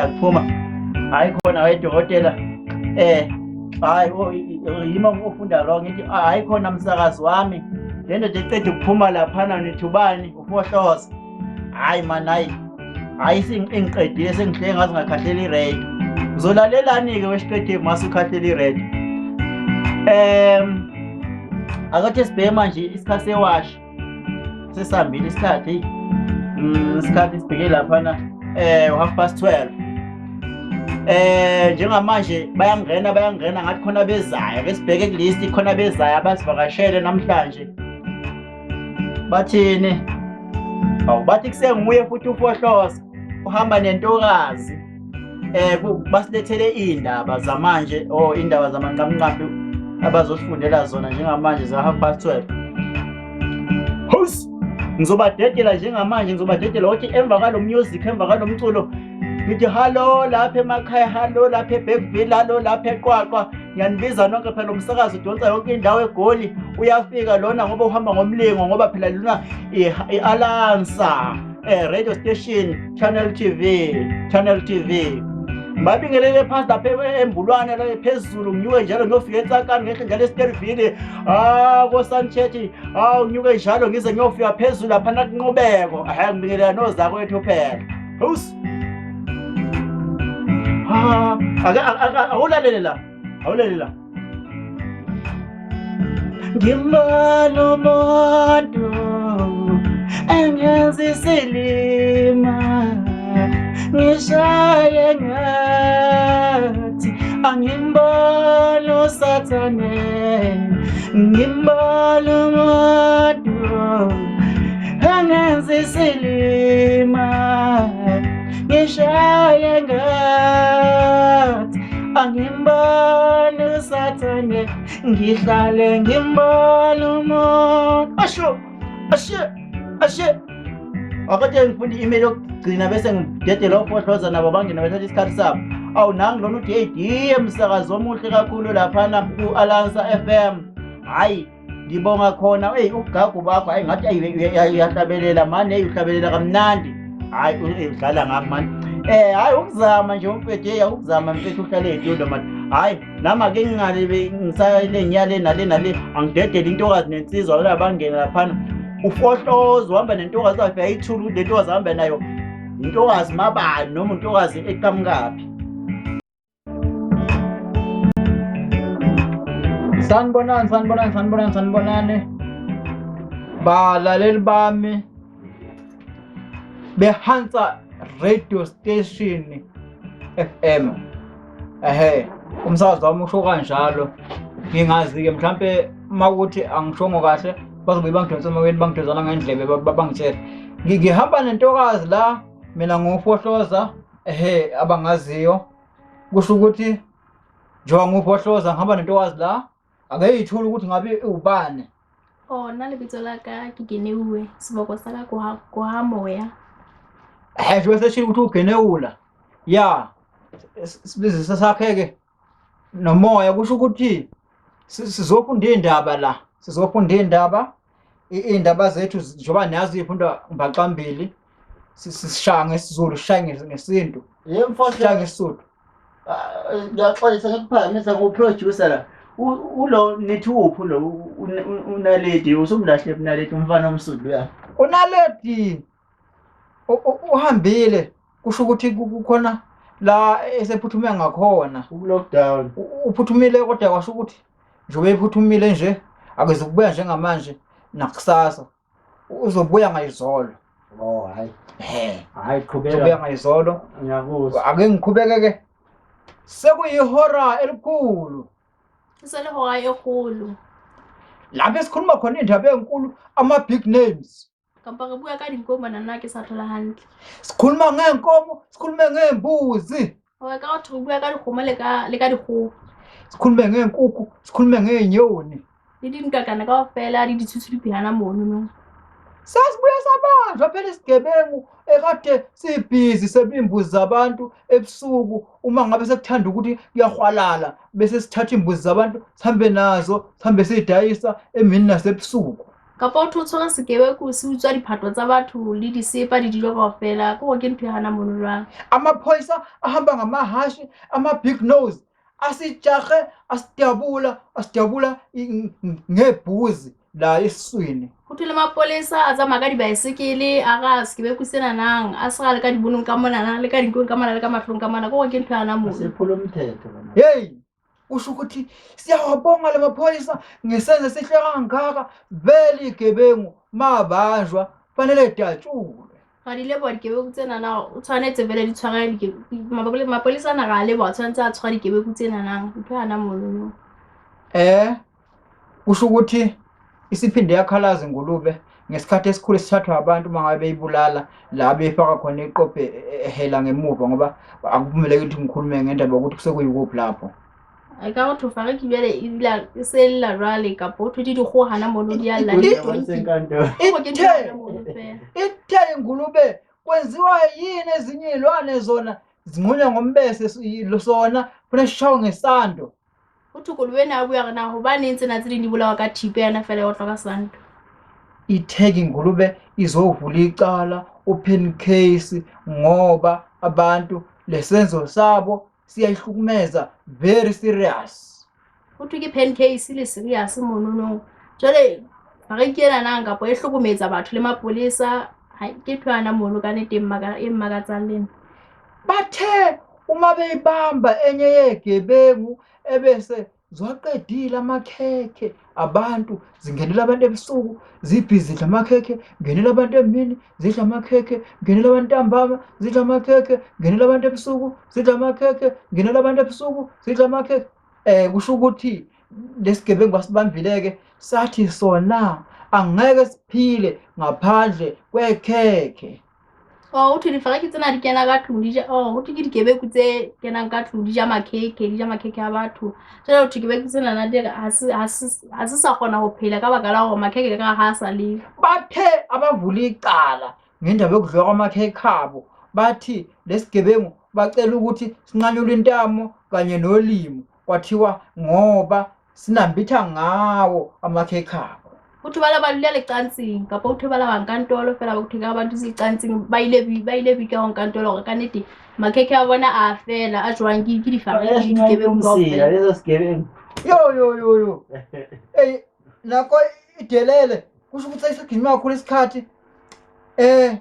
Kuphuma hayi khona hayi dokotela, hayi yima ufunda wrong, ngithi hayi khona msakazi wami, le ndoda eqeda ukuphuma laphana nithi ubani ufohloza. Hayi man, hayi hayi, ingiqedile sengihleke ngaze ngakhahlela i-radio. Uzolalelani-ke wesiqedevu mase ukhahlela i-radio? Akathi sibheke manje isikhathi sewashi sesihambile isikhathi, isikhathi sibheke laphana 12:30. Njengamanje bayangena bayangena, ngathi khona bezayo. Ake sibheke kulist, khona bezayo abasivakashele namhlanje. Bathini? Awu, bathi kusenguye futhi ufohloza, uhamba nentokazi. Basilethele iy'ndaba zamanje or indaba zamanqamnqambi abazosifundela zona njengamanje za 12:30. House ngizobadedela njengamanje, ngizobadedela ukuthi emva kwalo music, emva kwalo mculo, ngithi hallo lapha emakhaya, hallo lapha eBergville, hallo lapha eQwaqwa. Ngiyanibiza nonke phela, umsakazo udonsa yonke indawo eGoli. Uyafika lona ngoba uhamba ngomlingo, ngoba phela lona i-Alansa radio station, Channel TV, Channel TV. Ngibabingelele phansi lapha embulwane la phezulu, nginyuke njalo ngiyofika eTsakani, ngehle njalo eSterville, ah koSanchet, ah nginyuke njalo ngize ngiyofika phezulu lapha nakunqubeko. Hayi, ngibingelela nozakwethu phela. House ha, ake awulalele la, awulalele la. Ngimbona umuntu engenza isilima, ngishaye ngathi angimbona usathane. Ngimbona umuntu engenza isilima, ngishaye ngathi angimbona usathane. Ngihlale ngimbona umuntu asho ashe ashe. Akade ngifunda i-email yokugcina bese ngidedela ofohloza nabo bangena bethatha isikhathi sabo. Awu, nangu lona uthi, hey diye msakazi omuhle kakhulu laphana ku-Alansa FM. Hhayi, ngibonga khona, eyi ubugagu bakho, hayi ngathi uyahlabelela mani, eyi uhlabelela kamnandi. Hhayi, udlala ngami mani. Hhayi ukuzama nje umfethu, hey ukuzama mfethu, uhlale etulo mani. Hhayi nami ake ngingale ngisale ngiyale nale nale, angidedele intokazi nensizwa la bangena laphana. Ufohlozo uhamba nentokazi afika ayithula ukuthi le ntokazi ahambe nayo intokazi mabani noma intokazi eqhamukaphi. Sanibonani, sanibonani, sanibonani, sanibonani balaleli bami beHansa Radio Station FM. Ehhe, umsakazo wami usho kanjalo. Ngingazi-ke mhlampe uma kuthi angishongo kahle bazobuye bangidonse emoyeni, bangidonsana ngendlebe, bangitshele. Ngihamba nentokazi la, mina ngufohloza, ehhe abangaziyo. Kusho ukuthi njengoba ngufohloza ngihamba nentokazi la, ake yithule ukuthi ngabe iwubani. Oh, nna lebitso la ka ke Keneuwe, seboko sa ka ko ha moya. Ehe, njengoba seshilo ukuthi uGenewula. Ya, sibizo sakhe-ke nomoya, kusho ukuthi sizofunda iy'ndaba la, sizofunda iy'ndaba, iy'ndaba zethu njengoba niyazi iy'fundwa mbaxambili, sishaya ngesiZulu, sishaye ngesintu, Ye mfohlo, sishaye ngesiSuthu. Ngiyaxolisa ngikuphakamisa ku-producer la. Ulo nithi uphi lo uNaledi, usumlahle uNaledi umfana omsundu ya. UNaledi uhambile, kusho ukuthi kukhona la esephuthume ngakhona. Ku-lockdown. Uphuthumile kodwa kwasho ukuthi njengoba ephuthumile nje akuzukubuya njengamanje nakusasa, uzobuya ngayizolo. Oh hayi. Ehhe, Hayi qhubeka. uzobuya ngayizolo. Ngiyakuzwa. Ake ngiqhubeke ke. Sekuyihora elikhulu E se le hora e kgolo. lapho esikhuluma khona indaba enkulu, ama-big names. Kampa re bua ka dinko mona, nna ke sa thola hantle. Sikhuluma ngey'nkomo, sikhulume ngey'mbuzi, Hore ka batho re bua ka dikgomo le ka dikgoho. Sikhulume ngey'nkukhu, sikhulume ngey'nyoni. Le dintlakana kaofela le ditshutsu di phehana mono no. Sasibuye sabanjwa phela isigebengu ekade sibhizi sebimbuzi zabantu ebusuku, uma ngabe sekuthanda ukuthi kuyahwalala, bese sithatha imbuzi zabantu sihambe nazo, sihambe siyidayisa emini nasebusuku. Kapa o tshwere sekebeku se utswa diphatlo tsa batho le disepa le dilo kaofela. Ke gore ke ntho e hana mono jwang. Amaphoyisa ahamba ngamahashi, ama-big nose, asijahe, asidabula, asidabula ngebhuzi la esiswini. Ho thwe le mapolesa a tsamaya ka dibaesekele, a ra sekebeku senanang, a se le ka dibonong ka monana, le ka dinkong ka mona, le ka mahlong ka mona. Ke gore ke ntho e hana mono. Asephula umthetho bana. Hey, kusho ukuthi siyawabonga le maphoyisa ngesenzo esihle kangaka. Vele igebengu mabanjwa fanele datshulwe. Ga di leboha dikebeku tsenana, o tshwanetse vele di tshware mapolesa ana ra leboha, tshwanetse a tshware dikebeku tsenanang. Ntho e hana mono. Kusho ukuthi isiphinde yakhalaza ingulube ngesikhathi esikhulu esithathwa abantu uma ngabe beyibulala, la beyifaka khona iqophe ehela ngemuva, ngoba akuvumeleki ukuthi ngikhulume ngendaba yokuthi kusekuyikuphi lapho. E ka go thofa ge ke bjale ebile e se lla jwale, kapa ho thwe di dikgoho hana mono di a lla. Ithe ingulube kwenziwa yini ezinye iy'lwane zona zinqunywa ngombese, sona funa sishawe ngesando. Ho thwe kolobe ena ya buya hore na hobaneng tsena tse ding di bolawa ka thipa, yona fela e otlwa ka sando. Itheki ingulube izovula icala, open case, ngoba abantu lesenzo sabo siyayihlukumeza, very serious. Ho thwe ke pen case le serious monono. Jwale fariki ena nang kapa e hlokometsa batho le mapolesa, ke ntho yana mono ka nnete e mmakatsang le nna. Bathe uma beyibamba enye yegebengu ebese ziwaqedile amakhekhe abantu, zingenela abantu ebusuku, zibhizi zidla amakhekhe, ngenela abantu emini zidla amakhekhe, ngenela abantu ntambama zidla amakhekhe, ngenela abantu ebusuku zidla amakhekhe, ngenela abantu ebusuku zidla amakhekhe. Kusho ukuthi lesigebengu basibambile-ke sathi sona angeke siphile ngaphandle kwekhekhe. Oh, ho thwe difariki tsena di kena ka tlung di ja, oh, ho thwe ke dikebeku tse kenang ka tlung di ja makhekhe, di ja makhekhe a batho. Jwale ho thwe kebeku tsena di re ha se sa kgona ho phela ka baka la hore makhekhe ka ha sa le. Bathe abavula icala ngendaba yokudliwa kwamakhekhe abo, bathi lesigebengu bacela ukuthi sinqanyulwe intamo kanye nolimi, kwathiwa ngoba sinambitha ngawo amakhekhe abo. Ho thwe ba la ba dula leqantsing, kapa ho thwe ba la ba nkantolo fela, ba thwe ka ba dutse leqantsing, ba ile bika ho nkantolo hore ka nnete makhekhe a bona a fela, a jwang ke difariki le dikebengu kaofela. Leso sigebengu. Yo yo yo yo. Ey, nako idelele, kusho ukuthi sesigijima kakhulu isikhathi. Hey,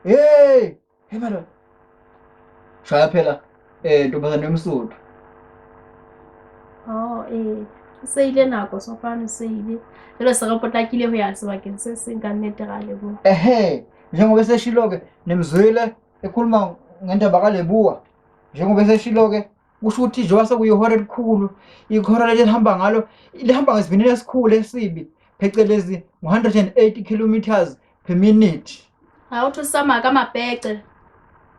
hey madoda. Shaya phela ntombazane yomSuthu. Oh, se ile nako sofane se ile. Jwale se re potlakile ho ya sebakeng se seng ka nnete ra leboha. Ehhe, njengoba eseshilo-ke nemzwile ekhuluma ngendaba kaLeboa. Njengoba eseshilo-ke kusho ukuthi njengoba sekuyihora elikhulu, ihora leli lihamba ngalo lihamba ngesivinini esikhulu esibi, phecelezi ngo-180 kilometers per minute. Ha o thwe tsamaya ka mapece.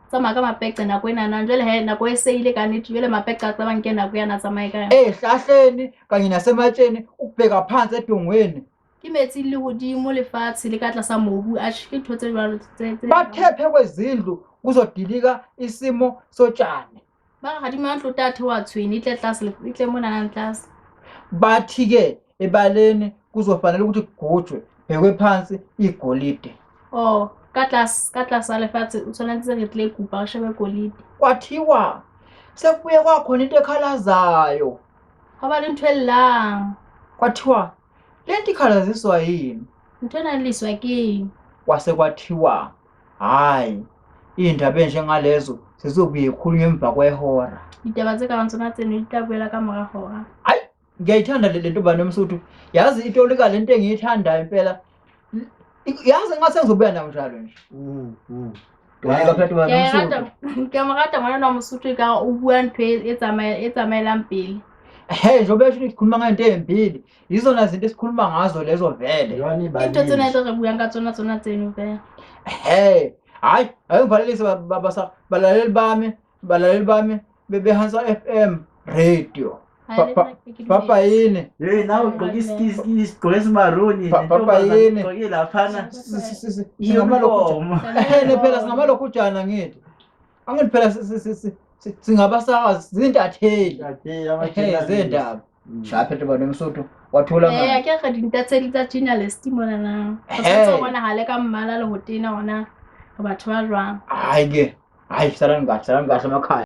Tsamaya ka mapece nako enana, jwale he nako e se ile ka nnete, jwale mapece a tsebang ke nako yana tsamaye ka yona. Ey'hlahleni kanye nasematsheni, ukubheka phansi edongweni. Ke metsi le hodimo lefatshe le ka tlasa mobu, atjhe ke ntho tse jwalo tse Bathephe kwezindlu kuzodilika isimo sotshani. Ba re hadima ntlo ta theoha tshwene, e tle tlase, e tle monana tlase. Bathi-ke ebaleni kuzofanele ukuthi kugujwe, bhekwe phansi igolide. Oh, ka tlase, ka tlasa lefatshe o tshwanetse re tle kupa re shebe golide. Kwathiwa sekubuye kwakhona into ekhalazayo. Hwa ba le ntho e llang. Kwathiwa le nto ikhalaziswa yini? Ntho ena e lliswa keng? Kwase kwathiwa hhayi, iy'ndaba ey'njengalezo sezizobuye zikhulunywe emva kwehora. Ditaba tse kabang tsona tseno di tla boela ka mora hora. Hhayi, ngiyayithanda le ntombazane yomSuthu. Yazi itolika le nto engiyithandayo impela. Yazi ngase ngizobuya nayo njalo nje. Tolika phela ntombazane yomSuthu. Ke mo rata ngwana wa Mosotho ka o bua ntho e tsamaelang pele. Ehhe, njengoba esho ukuthi sikhuluma ngento ey'mbili, yizona zinto esikhuluma ngazo lezo vele. Ke ntho tsena tse re buang ka tsona tsona tseno vele. Ehhe, hhayi, ake ngivalelise balaleli bami, balaleli bami beHansa FM radio. Papa yini? Hey, nawe ugqoke isigqoko esimaruni, Papa yini? ugqoke laphana. Singabalokhujana. Ehhe, phela singabalokujana ngithi. Angithi phela singabasakazi, zintatheli. Ehe, zendaba. Shaya phethe bana Msotho wathula Ee, manje. ke re dinta tse di tsa journalist monana. Re Hey. tshwanetse ho bonahale ka mmala le ho tena hona re batho ba jwang. Hayi ke, hayi salani kahle, salani kahle emakhaya.